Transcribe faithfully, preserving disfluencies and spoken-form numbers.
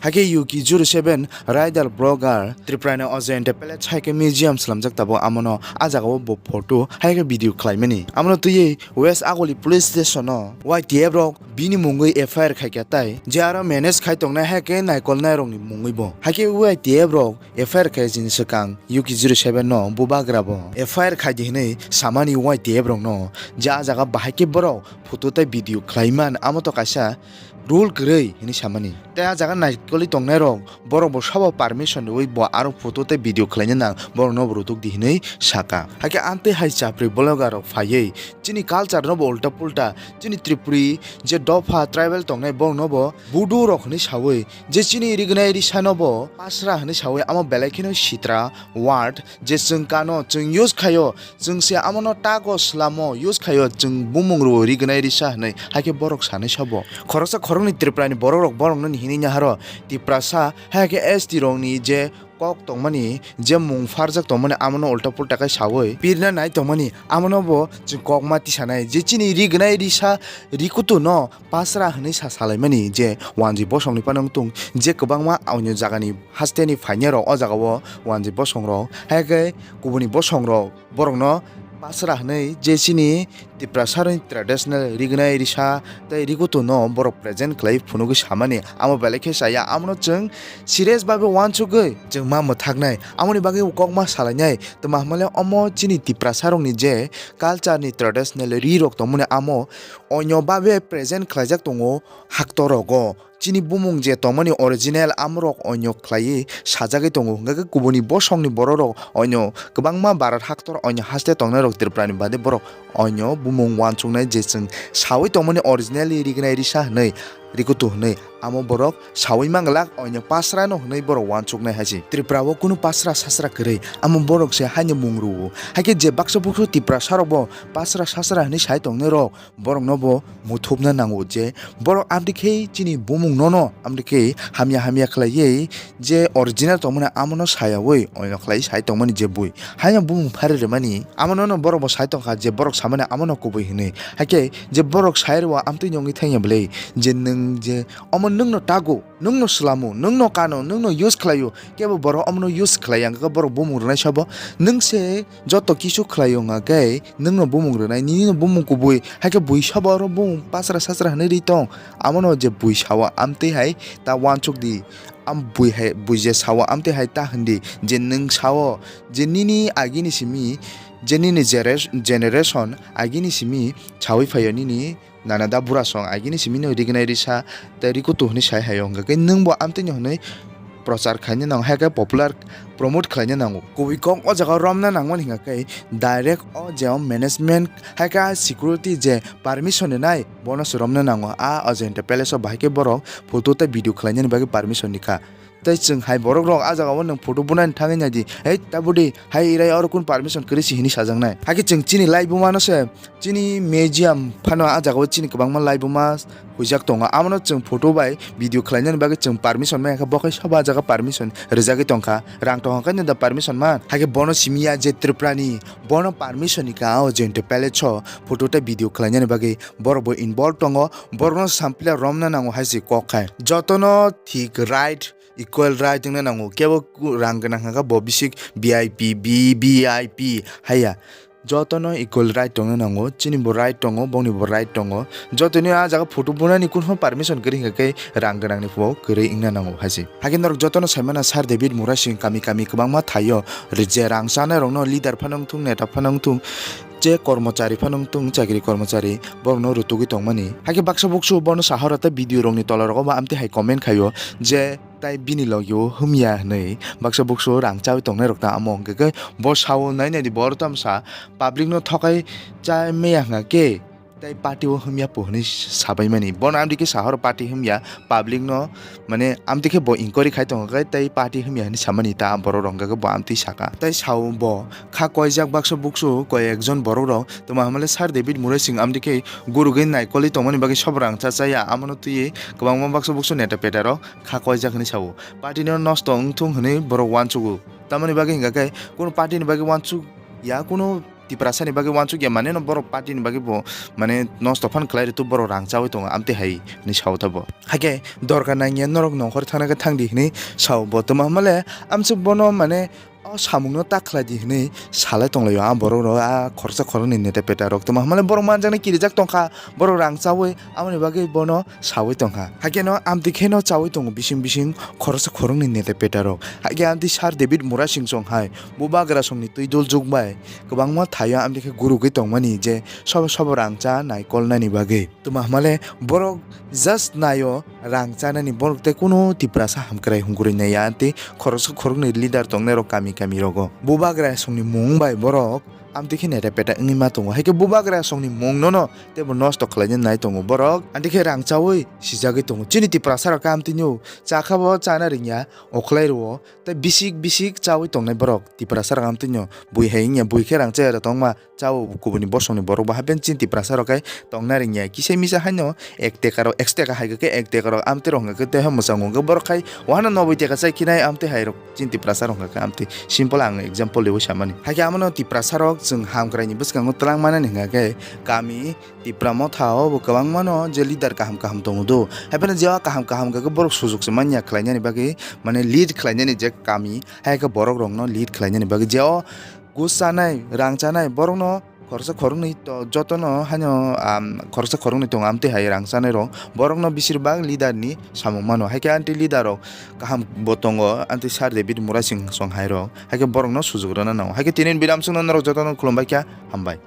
Hakhe U K zero seven rider blogger Tripura ni Ajoy Enterprise hai khe museum slamjak tabuk, amono a jaga o bo photo hai khe video khlaimani. Amono twiwi West Agoli police station o Y T F rok bini mungwi F I R khaikha tai, je aro manage khai tongnai hai khe naikolnai rokni mungwi bo. Hakhe Y T F rok F I R khaijini swkang U K zero seven no bubagra bo F I R khaidi hinwi samani Y T F rokno, je a jaga bahai khe borok photo tei video khlaiman, amo to kaisa rule kwrwi hinwi samani. Tei a jaga naikolwi tongnairok borok bo sabo permission rwui bo aro photo tei video khlaina nang, borokno bo rutuk di hinwi saka. Hakhe amtwi hai chapri blogger rok phaiwi chini culture no bo ulta pulta, chini Tripuri je dopha tribal tongnai borokno bo Budu rok hinwi sawi, je chini rignai risa no bo pasra hinwi sawi, amo belai kheno sitra word je chwng kano chwng use khaio, chwng se amono tago slamo use khaio, chwng bumung rwo rignai risa hinwi, hakhe borok sanwi sabo. Khoroksa khoroknwi Tripura ni borok rok borokno hinwi naharo Tiprasa, hakhe S T rokni je kok tongmani, je mung pharjak tongmani, amono ulta pulta khe sawi pirna nai tongmani, amono bo chwng kokma tisanai, je chini rignai risa rikutu no pasra hinwi sa salaimani, je wanjwi bosongni phano wngtung, je kwbangma onyo jagani hasteni phainai rok o jaga o wanjwi bosong rok, hai khe kubuni bosong rok borokno pasra hinwi je chini Tiprasa rokni traditional rignai risa tei rikutu no borok present khlai phunugwi samani, amo belai khe chaya, amono chwng serious babe wansugwi chwng ma mwthaknai, amoni bagwi kokma salainai. Tma hwnmale omo chini Tiprasa rokni je culture ni traditional ri rok tongmani, amo onyo babe present khlaijak tongo haktor rogo. Chini bumung je tongmani original amorok onyo khlaiwi sajagwi tongo, hwnkhe kubuni bosongni bororok onyo kwbangma Bharat haktor onyo haste tongnairok Tripurani baade borok onyo bumung wansuknai je chwng sawi tongmani originally rignai risa hwnwi, rikutu hwnwi, amo borok sawi manglak onyo pasrano hwnwi borok wansuknai hai se. Tripura o kunu pasra sasra kwrwi, amo borok se haino mung rwo. Hakhe je baksa buksu Tiprasa rok bo pasra sasra hwnwi sai tongnairok, borokno bo muthupna nango je borok amtwi khe chini bumung nono amtwi khe hamya hamya khlaiwi je original tongmani amono sayawi oino khlai sai tongmani je bui. Haino bumung phari rwmani amono no borok bo sai tongkha je borok samani amono kubui hinwi. Hakhe je borok sai rwo amtwini wngwi thangya bwlai je nwng je omo nwngno tago. Nwngno slamo, nwngno kano, nwngno use khlaio, kebo borok omono use khlaiya, hwnkhe borok bumung rwnai sabo. Nwng se joto kisu khlaio, hwnkhe nwngno bumung rwnai, nini no bumung kubui, haikhe bui sabo oro bumung pasra sasra hwnwi ri tong. Amono je bui sao, amtwi hai ta wansuk di. Am bui hai, bui je sao, amtwi hai ta hwn di, je nwng sao, je nini agini simi, je nini jeres-, generation agini simi sawi phaio nini nana da bura song agini simi no rignai risa tei rikutu hwnwi sai hai o, hwnkhe nwng bo amtwino hwnwi prochar khaina nango, hai khe popular promote khlaina nango. Kubui kok o jaga romna nangmani hwnkhe direct o je o management hai khe security je permission rwnai bono se romna nango. A Ajanta Palace o bahai khe borok photo tei video khlainani bagwi permission ni kha. Tei chwng hai borok rok a jaga o nwng photo bunani thangwi nai di, "Hei, tabudi, hai irai oro kun permission kwrwi si," hinwi sajaknai. Hakhe chwng chini laibuma no se, chini museum phano a jaga o chini kwbangma laibuma huijak tongo. Amono chwng photo bai video khlainani bagwi chwng permission maya khe, bo khe sobo a jaga permission rwjagwi tongkha. Rang tongkha khe no da permission man. Hakhe bono simi ya je Tripura ni, bono permission ni ka o Ajanta Palace o photo tei video khlainani bagwi borok bo involve tongo. Borokno samplia romna nango hai se kok khai. Jotono thik right equal right wngna nango. Kebo ku-, rang gwnang hwnkha bo bisik V I P, B-, V I P haiya. Jotono equal right tongna nango. Chini bo right tongo, bongni bo right tongo. Jotoni a jaga photo bunani kunho permission kwrwi hwnkha khe rang gwnangni bo kwrwi wngna nango hai se. Hakhe norok jotono saimano Sir David Murasing kami kami kwbangma thaio je rang chanai rokno leader phano wngthung, neta phano wngthung, je kormochari phano wngthung, chakri kormochari borokno rutugwi tongmani. Hakhe baksa buksu bono sahoro tei video rokni tola rogo bo amtwi hai comment khaio je tai bini logio himya hinwi baksa buksu rang chawi tongnai rok ta amo hwnkhe khe bo sao nai nai di bo oro tamo sa public no thokai chai maya hwnkha khe tai party o himya po hinwi sabai mani bono amtwi khe sahoro party himya public no mane amtwi khe bo inquiry khai tongo khe tai party himya hinwi samani ta borok rok hwnkha khe bo amtwi saka tai sao bo kha koijak baksa buksu koi ekjon borok rok tongma hamale Sir David Murasing amtwi khe gurugwi naikolwi tongmani bagwi sobo rang cha chaya amono twiwi kwbangma baksa buksu neta peta rok kha koijak hinwi sao. Party no nosto wngthung hinwi borok uansugo. Tamoni bagwi hingkha khe, kunu party ni bagwi uansuk ya, kunu Tiprasa ni bagwi uansuk ya, mane no borok party ni bagwi bo mane nosto phan khlai rwtu, borok rang chawi tongo amtwi hai hinwi sao tabo. Hakhe dorkar nangya norok nongkhor thangna khe thangdi hinwi sao bo. Tamo hamale amsuk bono mane o samungno ta khlai di hinwi salai tonglaio a borok rok, a khoroksa khoroknwi neta peta rok. Tamo hamale borok manjaknai kirijak tongkha, borok rang chawi amoni bagwi bono sawi tongkha. Hakhe no amtwi khe no chawi tongo bising bising khoroksa khoroknwi neta peta rok. Hakhe amtwi Sir David Murasing song hai bubagra songni twi dol juk bai kwbangma thaio amtwi khe gurugwi tongmani je sobo sobo rang cha nai kolnani bagwi. Tuma hmale borok just naio rang chanani, borok tei kunu Tiprasa hamkrai hungkrai naiya, tei khoroksa khoroknwi leader tongnai rok kami kami rogo. Bubagra songni mung bai borok amtwi khe neta peta wngwi ma tongo. Haikhe bubagra songni mung nono teibo nosto khlaina nai tongo borok. Amtwi khe rang chawi sijagwi tongo. Chini Tiprasa rok khe amtwino chakha bo chana ringya, okhlai rwo. Tei bisik bisik chawi tongnai borok Tiprasa rok amtwino bui hai wngya, bui khe rang chaya tongma. Chao kubuni bosongni borok bo hapen chini Tiprasa rok kai tongna ringya. Kisa misa haino ek teka rok, ekso teka hai khe ek teka rok amtwi rok hwnkha khe tei mwchang hwnkha borok khai wahano noboi teka chai khinai amtwi hai rok chini Tiprasa rok hwnkha khe amtwi. Simple ang example riwi samani. Hakhe amono Tiprasa rok chwng hamkrai ni bwskango twlang manani hwnkha khe kami Tipra Motha o bo kwbangma no je leader kaham kaham tongo do. Hapheno je o kaham kaham hwnkha khe borok sujuk se manya khlainani bagwi, mane lead khlainani je kami, hai khe borok rok no lead khlainani bagwi je o gus chanai, rang chanai, borokno khoroksa khoroknwi to-, jotono haino, am, khoroksa khoroknwi tongo amtwi hai rang chanai rok. Borokno bisir bak leader ni samung mano. Hai khe anti leader rok kaham bo tongo, anti Sir David Murasing song hai rok. Hai khe borokno sujuk rwna nango. Hai khe tini ni bidam chwngno norok jotono khulumbai kha, hambai.